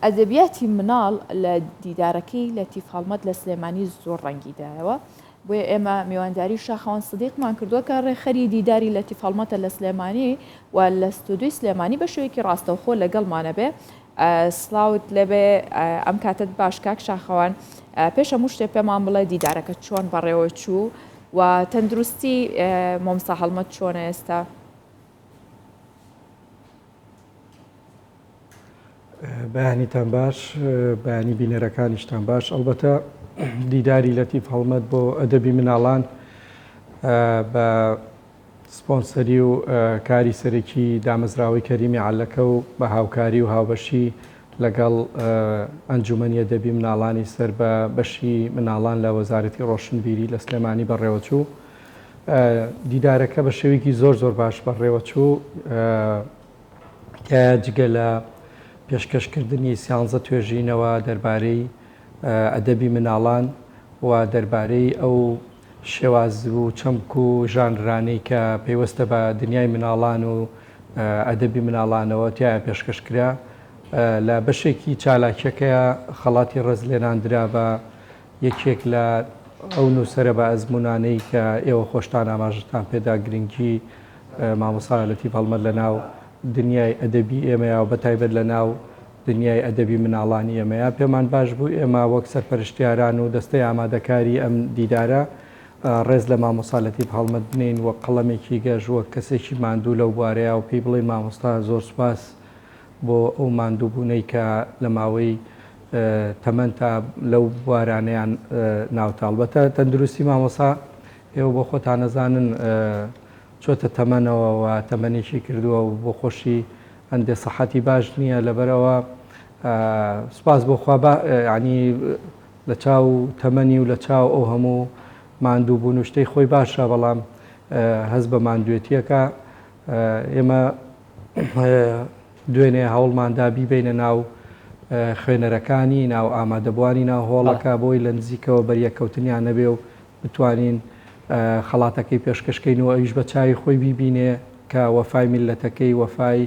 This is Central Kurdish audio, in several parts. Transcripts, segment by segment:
ئەدەبیاتی مناڵ لە دیدارەکەی لەتیف هەڵمەت لە سلێمانی زۆر ڕەنگی دایەوە، بۆیە ئێمە میوانداری شاخەوان سدیقمان کردووە کە ڕێکخەری دیداری لەتیف هەڵمەتە لە سلێمانی و لە ستۆدیۆی سلێمانی بە شێوەیەکی ڕاستەوخۆ لەگەڵمانە بێ. سڵاوت لێبێ، ئەم کاتەت باش کاک شاخەوان. پێش هەموو شتێ پێمان بڵێ دیدارەکە چۆن بەڕێوە چوو و تەندروستی مۆمسا هەڵمەت چۆنە ئێستا؟ بەیانیتان باش، بەیانی بینەرەکانیشتان باش. ئەڵبەتە دیداری لەتیف هەڵمەت بۆ ئەدەبی مناڵان بە سپۆنسەری و کاری سەرەکی دامەزراوەی کەریمی عەلەکە و بە هاوکاری و هاوبەشی لەگەڵ ئەنجومەنی ئەدەبی مناڵانی سەر بە بەشی مناڵان لە وەزارەتی ڕۆشنبیری لە سلێمانی بەڕێوەچوو. دیدارەکە بە شێوەیەکی زۆر زۆر باش بەڕێوەچوو. تیایا جگە لە پێشکەشکردنی سیانزە توێژینەوە دەربارەی ئەدەبی مناڵان و دەربارەی ئەو شێواز و چەمک و ژانرانەی کە پەیوەستە بە دنیای مناڵان و ئەدەبی مناڵانەوە تیایا پێشکەش کرا. لە بەشێکی چالاکیەکەیا خەڵاتی ڕێزلێنان درا بە یەکێک لە ئەو نووسەرە بە ئەزموونانەی کە ئێوە خۆشتان ئاماژەتان پێدا گرنگی مامۆستا لەتیف هەڵمەت لە ناو دنیای ئەدەبی ئێمەیا و بەتایبەت لە ناو دنیای ئەدەبی مناڵانی ئێمەیا پێمان باش بوو ئێمە وەک سەرپەرشتیاران و دەستەی ئامادەکاری ئەم دیدارە ڕێز لە مامۆستا لەتیف هەڵمەت بنێین وەک قەڵەمێکی گەش وەک کەسێکی ماندوو لەو بوارەیا و پێی بڵێین مامۆستا زۆر سوپاس بۆ ئەو ماندووبوونەی کە لە ماوەی تەمەنتا لەو بوارانەیان ناوتە. ئەڵبەتە تەندروستی مامۆستا ئێوە بۆ خۆتان ئەزانن چۆتە تەمەنەوە و تەمەنێکی کردووە و بۆ خۆشی هەندێ سەحەتی باش نییە لەبەرئەوە سوپاس بۆ خوا با یعنی لە چاو تەمەنی و لە چاو ئەو هەموو ماندووبوون و شتەی خۆی باشە بەڵام هەست بە ماندوێتیەکە ئێمە دوێنێ هەوڵماندا بیبەینە ناو خوێنەرەکانی ناو ئامادەبووانی ناو هۆڵەکە بۆی لە نزیکەوە بەریەککەوتنیان نەبێ و بتوانین خەڵاتەکەی پێشکەشکەین و ئەویش بە چاوی خۆی بیبینێ کە وەفای میللەتەکەی وەفای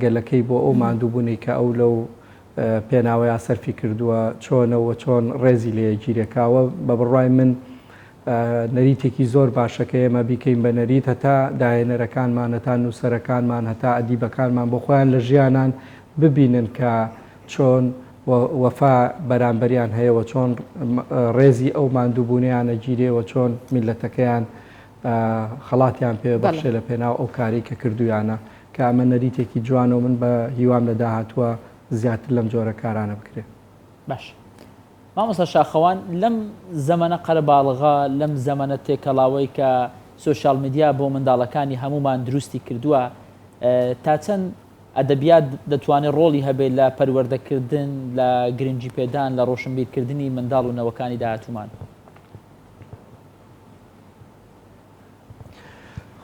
گەلەکەی بۆ ئەو ماندووبوونەی کە ئەو لەو پێناوەیا سەرفی کردووە چۆنە و چۆن ڕێزی لێ گیرێ کاوە بە بڕوای من نەریتێکی زۆر باشە کە ئێمە بیکەین بە نەریت هەتا داهێنەرەکانمان هەتا نووسەرەکانمان هەتا ئەدیبەکانمان بۆ خۆیان لە ژیانان ببینن کە چۆن وەفا بەرامبەریان هەیە و چۆن ڕێزی ئەو ماندووبوونەیان ئەگیرێ و چۆن میللەتەکەیان خەڵاتیان پێ بەخشێ لە پێناو ئەو کارەی کە کردوویانە کە ئەمە نەریتێکی جوانە و من بە هیوام لە داهاتووە زیاتر لەم جۆرە کارانە بکرێ. باش مامۆستا شاخەوان لەم زەمەنە قەرەباڵغە، لەم زەمەنە تێکەڵاوەی کە سۆشیال میدیا بۆ منداڵەکانی هەموومان دروستی کردووە، تا چەند ئەدەبیات دەتوانێت ڕۆڵی هەبێت لە پەروەردەکردن، لە گرنگیپێدان، لە ڕۆشنبیرکردنی منداڵ و نەوەکانی داهاتوومان؟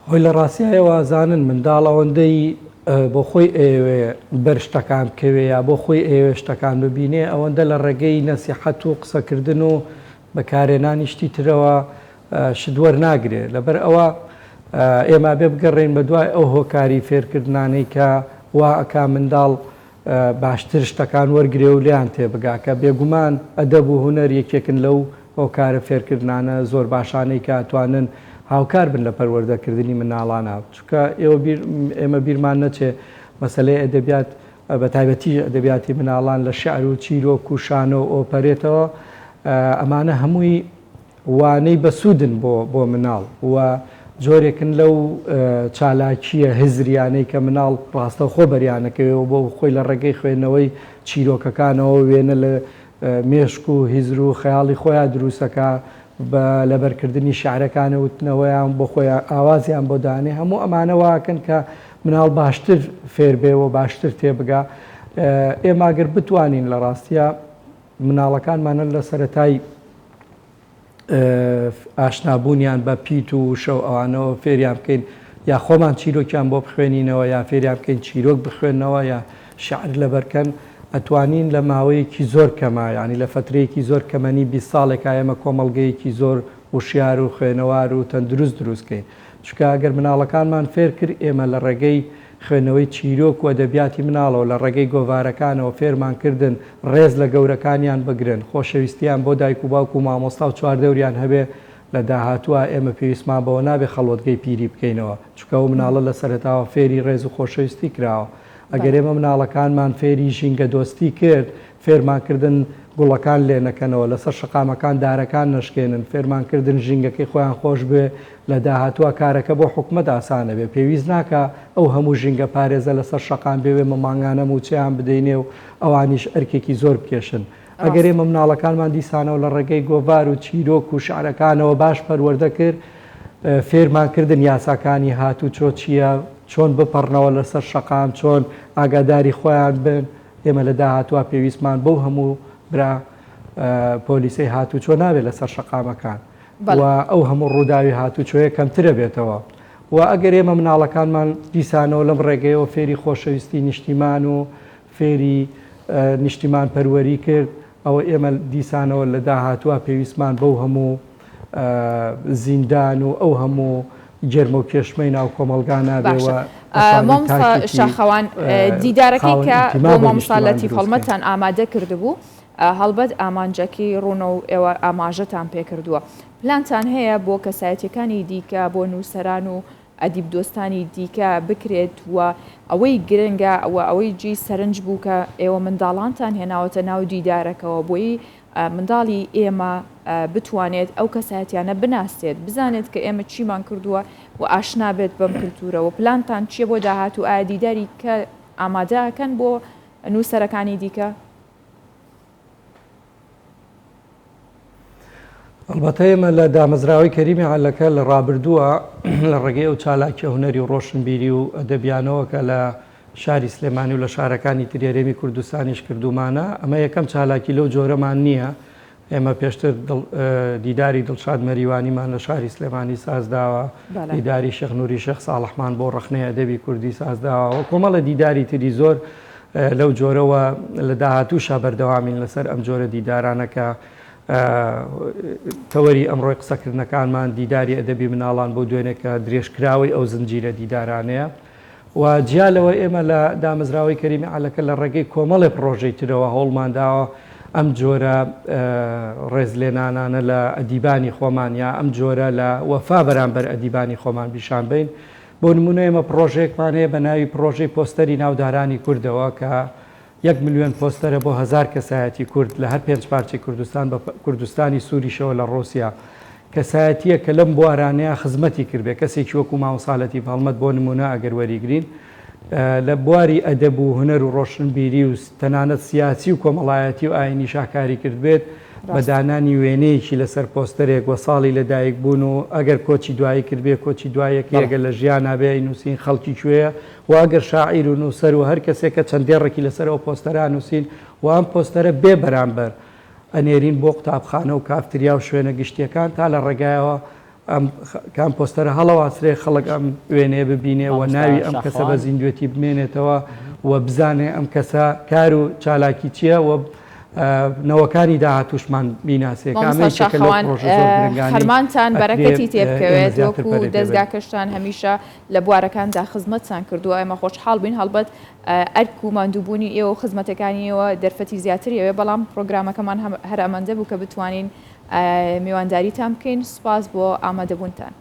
خۆی لە ڕاستیا ئێوە ئەزانن منداڵ ئەوەندەی بۆ خۆی ئەیەوێ بەر شتەکان بکەوێ یا بۆ خۆی ئەیەوێ شتەکان ببینێ ئەوەندە لە ڕێگەی نەسیحەت و قسەکردن و بەکارێنانی شتی ترەوە شت وەرناگرێ لەبەر ئەوە ئێمە بێ بگەڕێین بە دوای ئەو هۆکاری فێرکردنانەی کە وا ئەکا منداڵ باشتر شتەکان وەرگرێ و لێیان تێبگا کە بێگومان ئەدەب و هونەر یەکێکن لەو هۆکارە فێرکردنانە زۆر باشانەی کە ئەتوانن هاوکار بن لە پەروەردەکردنی منداڵانا چونکە ئێوە بیر ئێمە بیرمان نەچێ مەسەلەی ئەدەبیات بە تایبەتیش ئەدەبیاتی منداڵان لە شیعر و چیرۆک و شانۆ و ئۆپەرێتەوە ئەمانە هەمووی وانەی بەسوودن بۆ بۆ مناڵ و جۆرێکن لەو چالاکییە هزریانەی کە مناڵ ڕاستەوخۆ بەریانەکەوێ و بۆ خۆی لە ڕێگەی خوێندنەوەی چیرۆکەکانەوە وێنە لە مێشک و هزر و خەیاڵی خۆیا دروستەکا بە لەبەرکردنی شیعرەکان و وتنەوەیان بۆ خۆیان ئاوازیان بۆ دانێ هەموو ئەمانە واکەن کە مناڵ باشتر فێر بێ و باشتر تێبگا ئێمە گەر بتوانین لە ڕاستیا مناڵەکانمان هەر لە سەرەتای ئاشنابوونیان بە پیت و وشە و ئەوانەوە فێریان بکەین یا خۆمان چیرۆکیان بۆ بخوێنینەوە یا فێریان بکەین چیرۆک بخوێنەوە یا شعر لەبەرکەن ئەتوانین لە ماوەیەکی زۆر کەمە یعنی لە فترەیەکی زۆر کەمەنی 20 ساڵێکا ئێمە کۆمەڵگەیەکی زۆر وشیار و خوێنەوار و تەندروست دروستکەین چونکە ئەگەر مناڵەکانمان فێر کرد ئێمە لە ڕێگەی خوێندنەوەی چیرۆک و ئەدەبیاتی مناڵەوە لە ڕێگەی گۆڤارەکانەوە فێرمان کردن ڕێز لە گەورەکانیان بگرن، خۆشەویستییان بۆ دایک و باوک و مامۆستا و چواردەوریان هەبێ، لە داهاتووا ئێمە پێویستمان بەوە نابێ خەڵوەتگەی پیری بکەینەوە، چونکە ئەو مناڵە لە سەرەتاوە فێری ڕێز و خۆشەویستی کراوە. ئەگەر ئێمە مناڵەکانمان فێری ژینگەدۆستی کرد، فێرمان کردن گوڵەکان لێ نەکەنەوە، لەسەر شەقامەکان دارەکان نەشکێنن، فێرمان کردن ژینگەکەی خۆیان خۆش بوێ، لە داهاتووا کارەکە بۆ حکومەت ئاسان ئەبێ، پێویست ناکا ئەو هەموو ژینگە پارێزە لەسەر شەقام بێ و ئێمە مانگانە مووچەیان بدەینێ و ئەوانیش ئەرکێکی زۆر بکێشن. ئەگەر ئێمە مناڵەکانمان دیسانەوە لە ڕێگەی گۆڤار و چیرۆک و شعرەکانەوە باش پەروەردە کرد، فێرمان کردن یاساکانی هاتوچۆ چییە، چۆن بپەڕنەوە لەسەر شەقام، چۆن ئاگاداری خۆیان بن، ئێمە لە داهاتووا پێویستمان بەو هەموو برا پۆلیسەی هاتوچۆ نابێت لەسەر شەقامەکان و ئەو هەموو ڕووداوی هاتوچۆیە کەمترە بێتەوە و ئەگەر ئێمە مناڵەکانمان دیسانەوە لەم ڕێگەیەوە فێری خۆشەویستی نیشتیمان و فێری نیشتیمان پەروەری کرد ئەوە ئێمە دیسانەوە لە داهاتووا پێویستمان بەو هەموو زیندان و ئەو هەموو گێرمە و کێشمەی ناو کۆمەڵگا نابێ و باشە ئەتوانین مامۆستا تاکێکی شاخەوان دیدارەکەی خاوەن کە ئینتیما بۆ بۆ مامۆستا نیشتیمان لەتیف دروست کەین. هەڵمەتتان ئامادە کردبوو هەڵبەت ئامانجەکەی ڕوونە و ئێوە ئاماژەتان پێکردووە پلانتان هەیە بۆ کەسایەتیەکانی دیکە بۆ نووسەران و ئەدیب دۆستانی دیکە بکرێت و ئەوەی گرنگە و ئەوەی جێی سەرنج بوو کە ئێوە منداڵانتان هێناوەتە ناو دیدارەکەوە بۆی منداڵی ئێمە بتوانێت ئەو کەسایەتیانە بناسێت بزانێت کە ئێمە چیمان کردووە و ئاشنا بێت بەم کلتورەوە پلانتان چییە بۆ داهاتوو ئایا دیداری کە ئامادە ئەکەن بۆ نووسەرەکانی دیکە؟ ئەڵبەتە ئێمە لە دامەزراوەی کەریمی عەلەکە لە ڕابردووە لە ڕێگەی ئەو چالاکیە هونەری و ڕۆشنبیری و ئەدەبیانەوە کە لە شاری سلێمانی و لە شارەکانی تری هەرێمی کوردستانیش کردوومانە، ئەمە یەکەم چالاکی لەو جۆرەمان نییە، ئێمە پێشتر دیداری دڵشاد مەریوانیمان لە شاری سلێمانی سازداوە، دیداری شێخ نوری شێخ ساڵحمان بۆ ڕەخنەی ئەدەبی کوردی سازداوە و کۆمەڵە دیداری تری زۆر لەو جۆرە و لە داهاتووشا بەردەوامین لەسەر ئەم جۆرە دیدارانە کە تەوەری ئەمڕۆی قسەکردنەکانمان دیداری ئەدەبی مناڵان بۆ دوێنێ کە درێژکراوەی ئەو زنجیرە دیدارانەیە و جیا لەوە ئێمە لە دامەزراوەی کەریمی عەلەکە لە ڕێگەی کۆمەڵێ پڕۆژەی ترەوە هەوڵمان داوە ئەم جۆرە ڕێزلێنانانە لە ئەدیبانی خۆمان یا ئەم جۆرە لە وەفا بەرامبەر ئەدیبانی خۆمان بیشان بەین. بۆ نموونە ئێمە پڕۆژەیەکمان هەیە بە ناوی پڕۆژەی پۆستەری ناودارانی کوردەوە کە یەک ملیۆن پۆستەرە بۆ هەزار کەسایەتی کورد لە هەر پێنج پارچەی کوردستان بە کوردستانی سووریشەوە لە ڕووسیا کەسایەتییەک کە لەم بوارانەیا خزمەتی کردبێ کەسێکی وەکوو مامۆستا لەتیف هەڵمەت بۆ نموونە ئەگەر وەریگرین لە بواری ئەدەب و هونەر و ڕۆشنبیری و تەنانەت سیاسی و کۆمەڵایەتی و ئایینیشا کاری کردبێت بە دانانی وێنەیەکی لەسەر پۆستەرێک و ساڵی لەدایک بوون و ئەگەر کۆچی دوایی کردبێ کۆچی دوایەکەی ئەگەر لە ژیانا بێ ئەینووسین خەڵکی کوێیە و ئەگەر شاعیر و نووسەر و هەر کەسێکە چەند دێڕێکی لەسەر ئەو پۆستەرە ئەنووسین و ئەم پۆستەرە بێ بەرامبەر ئەنێرین بۆ قوتابخانە و کافتریا و شوێنە گشتییەکان تا لە ڕێگایەوە ئەم کە ئەم پۆستەرە هەڵەواسرێ خەڵک ئەم وێنەیە ببینێ و مامۆستا ناوی ئەم کەسە بە شاخەوان. زیندوێتی بمێنێتەوە و بزانێ ئەم کەسە کار و چالاکی چییە و نەوەکانی داهاتووشمان بیناسێ کە ئەمە مامۆستا یەکێکە لەو شاخەوان پڕۆژە زۆر گرنگانەی خەرمانتان ئەکرێ بەرەکەتی ئێمە تێبکەوێت زیاتر وەکو پەرەی پێ بەین. دەزگاکەشتان هەمیشە لە بوارەکاندا خزمەتتان کردووە ئێمە خۆشحاڵ بووین هەڵبەت ئەرک و ماندووبوونی ئێوە و خزمەتەکانی ئێوە دەرفەتی زیاتری ئەوێ بەڵام پرۆگرامەکەمان هەر ئەمەندە بوو کە بتوانین میوانداریتان بکەین سوپاس بۆ ئامادەبوونتان.